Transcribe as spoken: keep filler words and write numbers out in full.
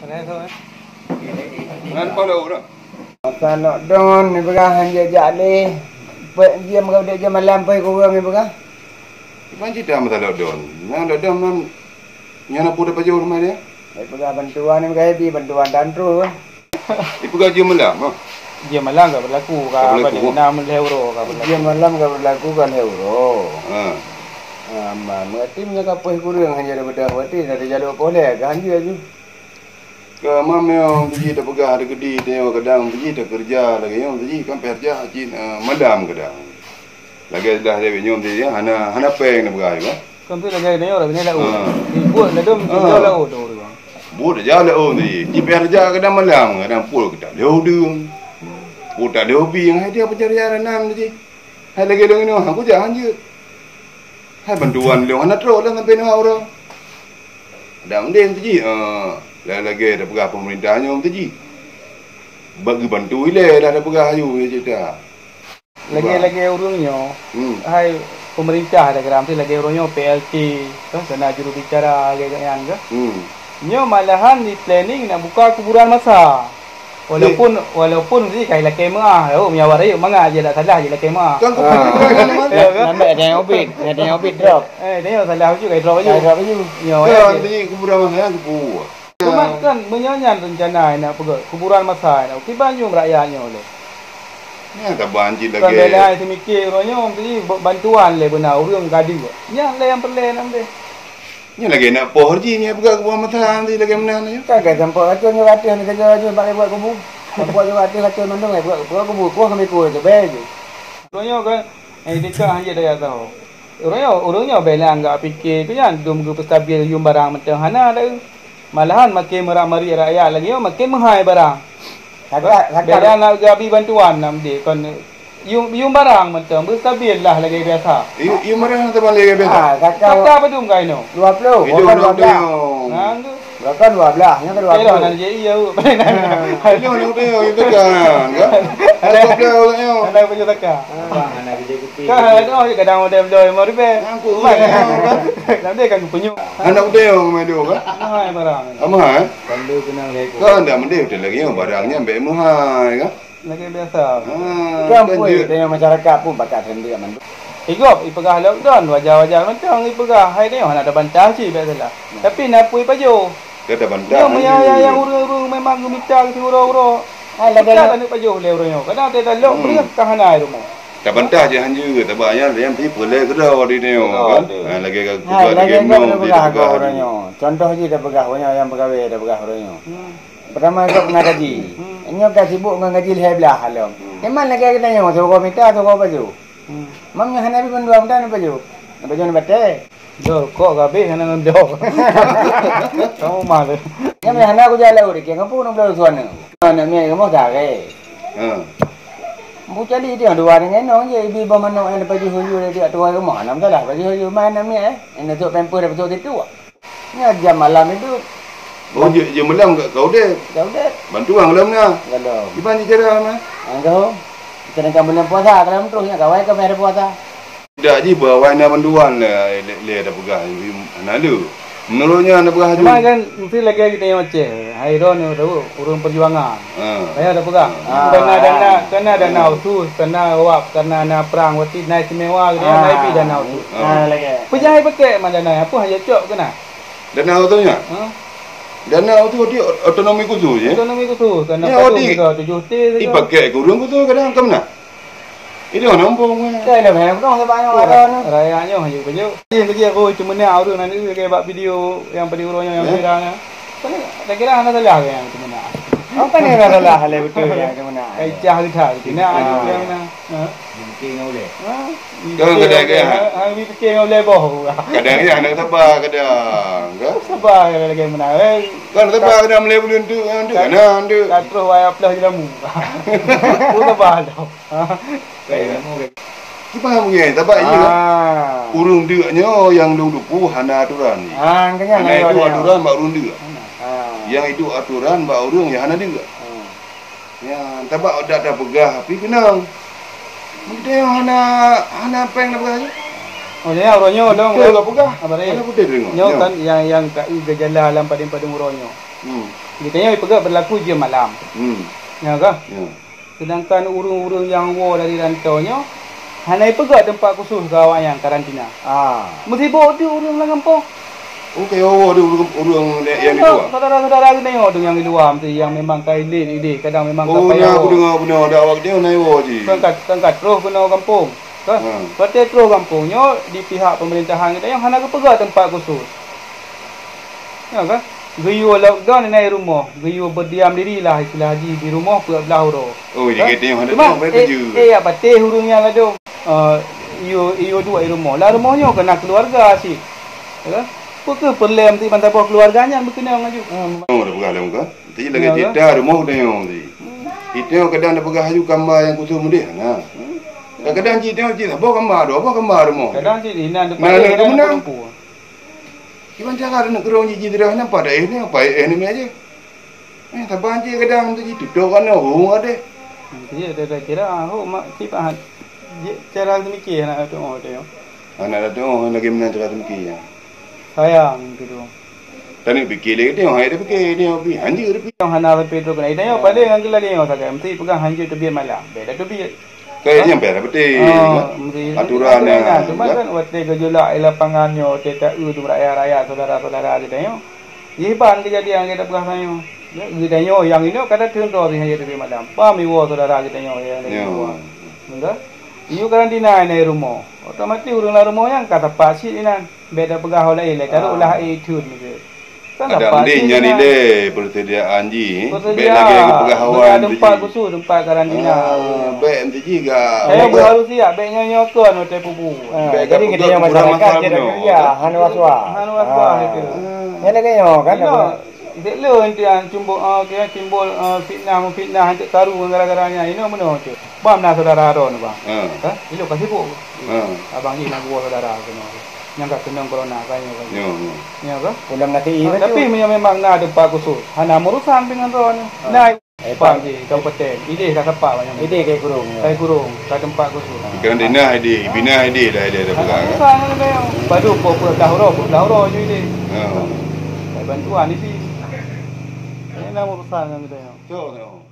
Ngon paloe ureueng. Masa lockdown, ipeugah han jeuet jak lé. Peuet jeuem ka udép jeuem malam, peuet kureueng ipeugah. Iban cit masa lockdown. Nyan lockdown nyan, nyan na peue tapajoh rumoh dia? Ipeugah bantuan, ipeugah ibi bantuan tan troh. Ipeugah jeuem malam, ha? Jeuem malam ka berlaku, ka Ka berlaku. Enam lhèe uroe ka berlaku. Jeuem malam ka berlaku, ka lhèe uroe. Ha. Ha, aman. Berarti meunyoe ka peuet kureueng han jeuet beudôh, berarti na jalok poh lhèe ka han jeuet ju. Ka mam nyoe, siji tapeugah, takeudi, tanyoe kadang siji takeureuja lagèe nyoe, siji kan peureuja cit, eh, malam kadang. Lagèe dah lewat nyoe, siji hana, hana péng tapeugah juga. Kan tu lagèe nyoe, lagèe nyoe laôt. Ha. Buet ladôm, ha, tinggal laôt tu ureueng. Buet aja laôt siji. Cit peureuja kadang malam, kadang pukul kita lheuh udeueng. Pukul tak lheuh bi, hai dia pencarian nan siji. Hai lagèe lôn inoe, aku jangan je. Hai bantuan lôn hana trok lôn sampai nyoe uroe. Dak mending tu ji, eh, lagèe-lagèe tapeugah pemerintah nyoe tu ji. Bagi bantu ilèe dah tapeugah aju cerita. Lagèe-lagèe ureueng nyoe, hmm, hai pemerintah dah geram tu lagèe ureueng nyoe P L T, kan, sana juru bicara lagèe nyan ke. Hmm. Nyoe malahan di planning nak buka kuburan masa. Walaupun, walaupun sih kai lakèe meuah, oh, meunyoe awak rayeuk mangat je, tak salah je lakèe meuah. Kan kau Ah. Kan? Nambah ada yang ubit, ada yang ubit drop. Eh, dia salah baju, kai drop baju. Kai drop baju. Nyoe, kan, ya, tadi kuburan masa yang kubu. Cuma kan, meunyoe nyan rencana nak peugah kuburan masa nak, kiban nyoe rakyat nyoe lé. Nyan saban cit. Kan lagèe bela seumiké uroe nyoe, jadi bantuan lé beuna ureueng ka deuek. Nyan lé nyang peureulèe nak deh. Nyoe lagèe nak poh jih nyoe peugah kubu masa nanti lagèe meunan nyoe. Kan ka sampoe racun nyoe ateueh nyoe keujeuet nyoe bak buet kubu. Sampoe nyoe ateueh racun mandum buet, buet kubu, kuah kami kuah tu bae je. Uroe nyoe kan, eh, dekat hanya daya tahu. Uroe nyoe, uroe nyoe bela anggap pikir tu nyan dum geupeustabil yum barang mantong hana ada. Malahan makin merak-marik rakyat lagi nyoe makin meuhai barang. Saka, saka. Beda nak geuabi bantuan nam deh kon Yum, yum barang mantong beustabil lah lagèe biasa. Yum, yum barang teuma lagèe biasa. Ah, saka. Saka padum ka inoe? Dua puluh. Itu bukan dua belas. Nang tu. Bukan dua belas, nyoe ka dua puluh. Nan je iya. Itu nang tu yum tekan, kan? Dua puluh nyoe. Ada punya saka. Ah. Kan ada je kadang model dua lima ribu. Aku kan. Nanti kan punya. Anak dia yang main dua, kan? Mahal barang. Mahal, eh? Kan dah mending hotel lagi, barangnya baik mahal, kan? Lagèe biasa. Ha, kan pun tengok masyarakat pun pakat sendiri mandum. Igop ipeugah lockdown, wajar-wajar mantong ipeugah. Hai nyoe hana tabantah cit biasalah. Tapi na pui pajoh. Ka tabantah. Nyoe meunyoe nyang ureueng-ureueng memang geumita keu uroe-uroe. Hai lagèe nyoe. Ka pajoh lé uroe nyoe. Kadang teuka lok breueh ka hana rumoh. Tabantah je hanjeuet, tabantah nyan peureulèe keudroe di nyoe kan. Ha, lagèe ka lagèe nyoe peugah uroe nyoe. Contoh jih tapeugah uroe nyoe nyang peugawée tapeugah uroe nyoe. Peurtama gob na gaji. Hmm. Nyoe ka sibuk ngon gaji lhèe blaih lom. Hmm. Memang lagèe geutanyoe, sigoe mita, sigoe pajoh. Hmm. Mam nyoe hana pi bandua mita na pajoh. Na pajoh na batèe. Jol, kok ka habéh hana ngon jol. Kamu mah tu. Nyoe meuhana kujak lam ureueng, ngon peue na bloe suara. Aneuk miet kamoe sare. Ha. Bu cali dia dua dengan nong je, ibi bang manok yang pajoh huyu dia tua rumah. Nam salah pajoh huyu mana miet eh. Yang nak pampers dapat tu. Nyan jam malam itu. Oh, jeuet, jeuet malam ka, ka udép? Ka udép. Bantuan gohlom na? Gohlom. Kiban cit cara na? Anggo. Sedangkan bulan puasa, kalau terus nyan kawai ka bayar puasa. Tidak ji, beuawai na bantuan lé, lé, lé ada peugah, hana lé. Menurut nyan ada peugah Cuma tu. Kan, mesti lagi kita yang Aceh. Hai, ron, ureueng perjuangan. Ha. Saya ada peugah. Ha. Kena dana, kena dana khusus, kena wap, kena na perang, berarti na istimewa, kena na ibi dana khusus. Ha, lagi. Peujah ai pakai mah dana, apa hanya cok kena? Dana tu nya? Ha? Dana tu di otonomi khusus, ya? Otonomi khusus, kan Ya, dapat tu di, mereka tujuh T saja. Dipakai kurung khusus kadang ke mana? Itu mana umpung, ya? Saya dah banyak penuh sebab yang ada ni. Raya nyoh hanya kerja. Dia kerja aku cuma ni orang nanti dia kayak buat video yang pada orang yang viral ni. Saya kira hana salah ke yang cuma nak. Apa ni hana salah, hal betul yang cuma nak? Kaicah kita, kita nak aja yang nak. Ha? Mungkin oleh. Ha? Kan kadang-kadang. Ha, ha, fikir ngon ulèe boh. Kadang ya, hana sabar kadang, kan? Sabar kadang lagi menang, eh. Kan sabar kadang mulai bulan tu, kan, tu, kan, tu. Tak terus wayah pelah je lamu. Tu sabar dah. Kayak lamu, kayak Kiban mungkin, sabar je, kan? Ah. Ureueng deuk nyoe nyang lôn tupu hana aturan. Ah, kenyang. Hana itu aturan bak ureueng deuk. Ah. Yang itu aturan bak ureueng nyang hana deuk. Hmm. Ya, tabak dak tapeugah, tapi keunong. Meuteumèe hana, hana péng tapeugah. Oh, ya, uroe nyoe dong. Betul lah peugah. Apa dia? Mana betul dengar? Nyoe kan yang, yang ka gejala lam padang-padang uroe nyoe. Hmm. Geutanyoe peugah berlaku jam malam. Hmm. Ya kah? Ya. Sedangkan ureuëng-ureuëng nyang woe dari rantau nyoe hana ipeugah teumpat khusus keu awaknyan karantina. Ah. Meusibo di ureuëng lam gampông. Oh, kaya woe di ureuëng, ureuëng nyang di luwa. Saudara-saudara geutanyoe tu nyang di luwa mesti yang memang ka ilét idéh, kadang memang ka payah woe. Oh, na aku dengar beuna ada awak dia na woe ji. Kan kat, kan kat troh keunoe gampông. Kan? Hmm. Watée troh gampông nyoe di pihak pemerintahan geutanyoe hana geupeugah teumpat khusus. Ya kan? Geuyue lockdown inan i rumoh, geuyue berdiam diri lah istilah jih di rumoh peuet blah uroe. Oh, jadi geutanyoe hana teurimong, eh, eh, ya patéh ureuëng nyang ladom. Eh, iyue, iyue duek i rumoh. Lah rumoh nyoe keunan keuluwarga cit. Ya kan? Peu kheueh peureulée meuti ban saboh keuluwarga nyan beukeunong laju. Oh, dah peugah lom kan? Jadi lagée cerita rumoh geutanyoe tadi. Geutanyoe kadang dah peugah laju kamba nyang khusus meudeh hana. Kadang-kadang cit tengok cit saboh kamba, dua boh kamba rumoh. Kadang cit inan depan. Nah, depan keumeunang. Kiban cara keuneuk keurong jih jidrah nyan pada éh nyoe, pai éh nyoe aja. Eh, saban cit kadang tu jitutoe kana ureuëng ada. Iya, kira-kira aku mak kiban cara semikia nak tu oh tu. Anak tu oh lagi mana cara semikia. Sayang gitu. Tadi pikir lagi dia, hai dia pikir dia pi, hanjeuet dia pi. Yang hana sampai tu kena. Dia yang paling lagi lagi yang sagai mesti pegang hanjeuet teubiet malam. Beda teubiet. Kayak nyampe lah betul. Oh, mesti aturan aturan yang kan. Cuma kan waktu gejolak di lapangan nyoh, teu tak eu tu rakyat-rakyat saudara-saudara kita nyoh. Jiban kejadian kita peugah sanyoe. Ya, kita nyoh yang ini kada teuntô sih hanya di malam. Paham iwo saudara kita nyoh yang di luar. Enggak? Iyo karantina di rumah. Otomatis urang dalam rumah yang kata pasir inan. Beda peugah oleh ilai taruh lah itu gitu. Kan ada apa mending nyan ilai persediaan ji. Beda lagi peugah awai tempat khusus, tempat karantina. Ah, baik mesti ji ga. Saya baru siap, baik nyonya kon hotel pupu. Ah, jadi kita yang masyarakat kita kerja, hana waswa. Hana waswa itu. Yang lagi nyoh kan. Dek le enti timbul, ah, kira timbul, ah, fitnah memfitnah untuk karu gara-garanya. Ini mana tu? Bang na saudara Aron bang. Ha. Ha? Ilo ka sibuk. Ha. Abang ji na gua saudara kena. Nyang ka kena corona ka nyoe. Nyoe, nyoe. Ya ke? Ulang nanti. Tapi memang na tempat khusus. Hana urusan dengan Aron. Nah, eh, Pak ji, kabupaten. Idéh ka sepak banyak. Idéh kai kurung. Kai kurung, ka tempat khusus. Kena dinah idéh, binah idéh dah idéh dah pegang. Urusan dengan dia. Baru pokok dah roh, dah roh je idéh. Ha. Bantuan isi. Ini na urusan dengan dia. Cok, cok.